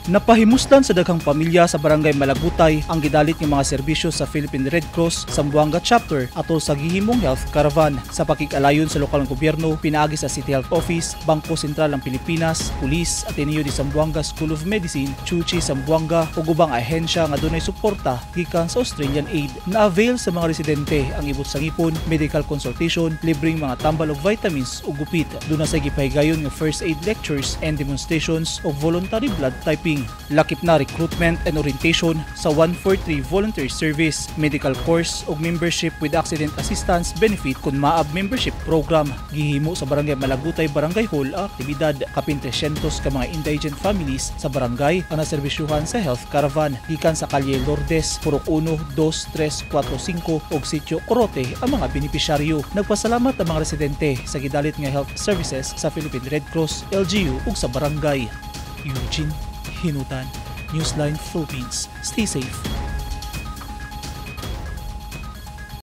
Napahimuslan sa daghang pamilya sa Barangay Malagutay ang gidalit nga mga serbisyo sa Philippine Red Cross Zamboanga Chapter atol sa gihimong health caravan sa pakig-alayon sa lokal nga gobyerno pinaagi sa City Health Office, Bangko Sentral ng Pilipinas, Pulis, Ateneo de Zamboanga School of Medicine, Tzu Chi Zamboanga ug ubang ahensya nga dunay suporta gikan sa Australian Aid. Na-avail sa mga residente ang ibot sa ngipon, medical consultation, libreng mga tambal og vitamins ug gupit. Duna sa gipahigayon nga first aid lectures and demonstrations ug voluntary blood typing. Lakip na recruitment and orientation sa 143 Volunteer Service, medical course ug membership with accident assistance benefit kon MAAB membership program. Gihimo sa Barangay Malagutay Barangay Hall ang aktibidad. Kapin 300 ka mga indigent families sa barangay ang naserbisyuhan sa health caravan gikan sa Kalye Lourdes, Purok 1, 2, 3, 4, 5 ug Sitio Corote ang mga benepisyaryo. Nagpasalamat ang mga residente sa gidalit nga health services sa Philippine Red Cross, LGU ug sa barangay. Eugene Hinutan, Newsline Philippines. Stay safe.